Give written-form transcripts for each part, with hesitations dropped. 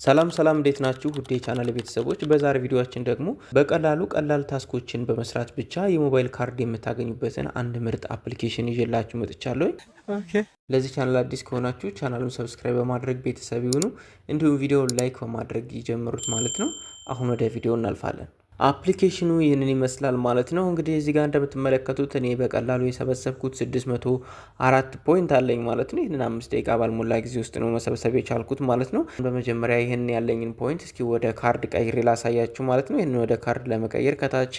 ሰላም ሰላም፣ እንዴት ናችሁ? ውድ የቻናል ቤተሰቦች፣ በዛሬ ቪዲዮአችን ደግሞ በቀላሉ ቀላል task ኦችን በመስራት ብቻ የሞባይል ካርድ የምታገኙበትን አንድ ምርጥ application ይዤላችሁ መጥቻለሁ። ለዚህ ቻናል አዲስ ከሆናችሁ ቻናሉን subscribe በማድረግ ቤተሰብ ይሁኑ። እንዲሁም ቪዲዮውን like በማድረግ ይጀምሩት ማለት ነው። አሁን ወደ ቪዲዮ እናልፋለን። Application ኑ ይህንን ይመስላል ማለት ነው። እንግዲህ እዚህ ጋር እንደምትመለከቱት እኔ በቀላሉ የሰበሰብኩት 604 point አለኝ ማለት ነው። ይህንን 5 ደቂቃ ባልሞላ ጊዜ ውስጥ ነው መሰብሰብ የቻልኩት ማለት ነው። በመጀመሪያ ይህን ያለኝን point እስኪ ወደ ካርድ ቀይሬ ላሳያችሁ ማለት ነው። ይህንን ወደ ካርድ ለመቀየር ከታች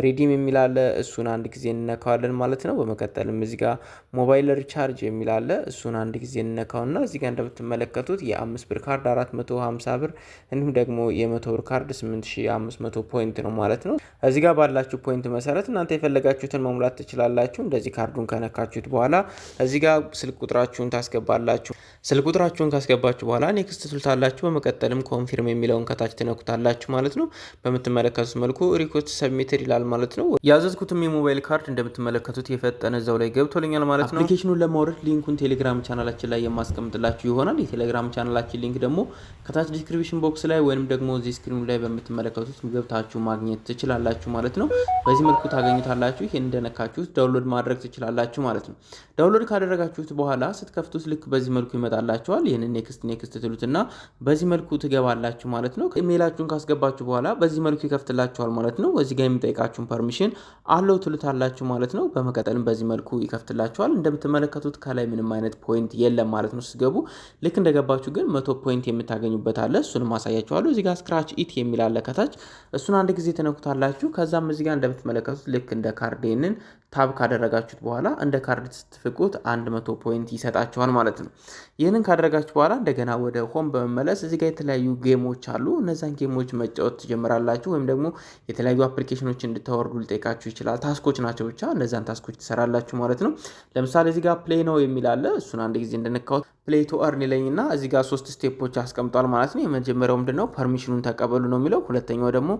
redeem የሚል አለ፣ እሱን አንድ ጊዜ እንነካዋለን ማለት ነው። በመቀጠልም እዚህ ጋር mobile recharge የሚል አለ፣ እሱን አንድ ጊዜ እንነካውና እዚህ ጋር እንደምትመለከቱት የ5 ብር ካርድ 450 ብር እንዲሁም ደግሞ የ100 ብር ካርድ 8500 point ነው ማለት ነው። እዚህ ጋር ባላችሁ point መሰረት እናንተ የፈለጋችሁትን መሙላት ትችላላችሁ። እንደዚህ ካርዱን ከነካችሁት በኋላ እዚህ ጋር ስልክ ቁጥራችሁን ታስገባላችሁ። ስልክ ቁጥራችሁን ካስገባችሁ በኋላ next ትሉታላችሁ። በመቀጠልም confirm የሚለውን ከታች ትነኩታላችሁ ማለት ነው። በምትመለከቱት መልኩ request submitted ይላል ማለት ነው። ያዘዝኩትም የሞባይል ካርድ እንደምትመለከቱት የፈጠነ እዛው ላይ ገብቶልኛል ማለት ነው። Application ኑን ለማውረድ link ኡን ቴሌግራም ቻናላችን ላይ የማስቀምጥላችሁ ይሆናል። የቴሌግራም ቻናላችን link ደግሞ ከታች description box ላይ ወይንም ደግሞ እዚህ screen ኑ ላይ በምትመለከቱት ገብታችሁ ማግኘት ትችላላችሁ ማለት ነው። በዚህ መልኩ ታገኙታላችሁ። ይህን እንደነካችሁት download ማድረግ ትችላላችሁ ማለት ነው። Download ካደረጋችሁት በኋላ ስትከፍቱት ልክ በዚህ መልኩ ይመጣላችኋል። ይህንን next next ትሉትና በዚህ መልኩ ትገባላችሁ ማለት ነው። ኢሜይላችሁን ካስገባችሁ በኋላ በዚህ መልኩ ይከፍትላችኋል ማለት ነው። እዚህ ጋር የሚጠይቃችሁን permission allow ትሉታላችሁ ማለት ነው። በመቀጠልም በዚህ መልኩ ይከፍትላችኋል። እንደምትመለከቱት ከላይ ምንም አይነት point የለም ማለት ነው። ስትገቡ ልክ እንደገባችሁ ግን 100 point የምታገኙበት አለ። እሱንም አሳያችኋለሁ። እዚህ ጋር scratch it የሚል አለ ከታች፣ እሱን አንድ ጊዜ ትነኩታላችሁ። ከዛም እዚህ ጋር እንደምትመለከቱት ልክ እንደ ካርድ ይህንን tap ካደረጋችሁት በኋላ እንደ ካርድ ስትፍቁት 100 point ይሰጣችኋል ማለት ነው። ይህንን ካደረጋችሁ በኋላ እንደገና ወደ home በመመለስ እዚህ ጋር የተለያዩ game ኦች አሉ። እነዛን game ኦች መጫወት ትጀምራላችሁ። ወይም ደግሞ የተለያዩ application ኖች እንድታወርዱ ሊጠይቃችሁ ይችላል። Task ኦች ናቸው፣ ብቻ እነዛን task ኦች ትሰራላችሁ ማለት ነው። ለምሳሌ እዚህ ጋር play now የሚል አለ። እሱን አንድ ጊዜ እንደነካሁት play to earn ይለኝና እዚህ ጋር ሶስት step ኦች አስቀምጧል ማለት ነው። የመጀመሪያው ምንድነው? Permission ኑን ተቀበሉ ነው የሚለው። ሁለተኛው ደግሞ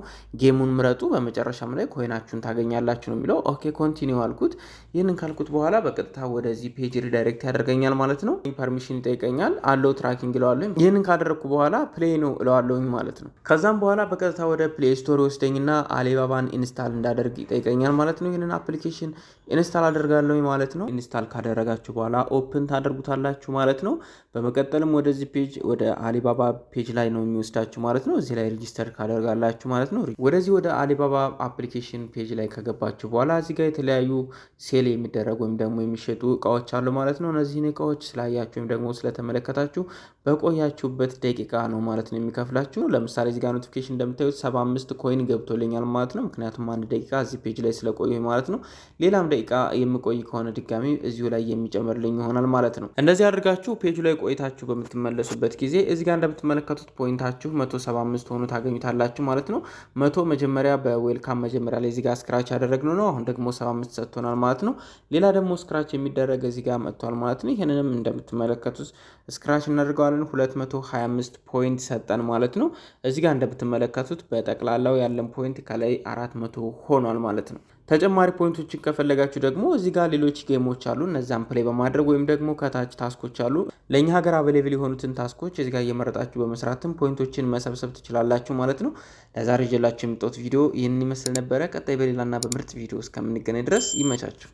game ኡን ምረጡ፣ በመጨረሻም ላይ coin ኣችሁን ታገኛላችሁ ነው የሚለው። Okay, continue አልኩት። ይህንን ካልኩት በኋላ በቀጥታ ወደዚህ page redirect ያደርገኛል ማለት ነው። Permission ይጠይቀኛል። Allow tracking እለዋለሁ። ይህንን ካደረግኩ በኋላ play now እለዋለሁኝ ማለት ነው። ከዛም በኋላ በቀጥታ ወደ Play Store ይወስደኝና አሊባባን install እንዳደርግ ይጠይቀኛል ማለት ነው። ይህንን application install አደርጋለሁ ማለት ነው። Install ካደረጋችሁ በኋላ open ታደርጉታላችሁ ማለት ነው። በመቀጠልም ወደዚህ page፣ ወደ አሊባባ page ላይ ነው የሚወስዳችሁ ማለት ነው። እዚህ ላይ register ካደርጋላችሁ ማለት ነው። ወደዚህ ወደ አሊባባ application page ላይ ከገባችሁ በኋላ እዚህ ጋር የተለያዩ sell የሚደረጉ ወይም ደግሞ የሚሸጡ እቃዎች አሉ ማለት ነው። እነዚህን እቃዎች ስላያችሁ ወይም ደግሞ ስለተመለከታችሁ በቆያችሁበት ደቂቃ ነው ማለት ነው የሚከፍላችሁ። ለምሳሌ እዚህ ጋር notification እንደምታዩት 75 coin ገብቶልኛል ማለት ነው። ምክንያቱም 1 ደቂቃ እዚህ page ላይ ስለቆየሁ ማለት ነው። ሌላም ደቂቃ የምቆይ ከሆነ ድጋሚ እዚሁ ላይ የሚጨምርልኝ ይሆናል ማለት ነው። እንደዚህ አድርጋችሁ ፔጁ ላይ ቆይታችሁ በምትመለሱበት ጊዜ እዚህ ጋር እንደምትመለከቱት point ኣችሁ 175 ሆኖ ታገኙታላችሁ ማለት ነው። 100 መጀመሪያ በ welcome መጀመሪያ ላይ እዚህ ጋር scratch ያደረግነው ነው። አሁን ደግሞ 75 ሰጥቶናል ማለት ነው። ሌላ ደግሞ scratch የሚደረግ እዚህ ጋር መጥቷል ማለት ነው። ይህንንም እንደምትመለከቱት scratch እናደርገዋለን። 225 point ሰጠን ማለት ነው። እዚህ ጋር እንደምትመለከቱት በጠቅላላው ያለን point ከላይ 400 ሆኗል ማለት ነው። ተጨማሪ point ኦችን ከፈለጋችሁ ደግሞ እዚህ ጋር ሌሎች game ኦች አሉ። እነዛን play በማድረግ ወይም ደግሞ ከታች task ኦች አሉ። ለእኛ ሀገር available የሆኑትን task ኦች እዚህ ጋር እየመረጣችሁ በመስራትም point ኦችን መሰብሰብ ትችላላችሁ ማለት ነው። ለዛሬ ይዤላችሁ የመጣሁት ቪዲዮ ይህንን ይመስል ነበረ። ቀጣይ በሌላና በምርጥ ቪዲዮ እስከምንገናኝ ድረስ ይመቻችሁ።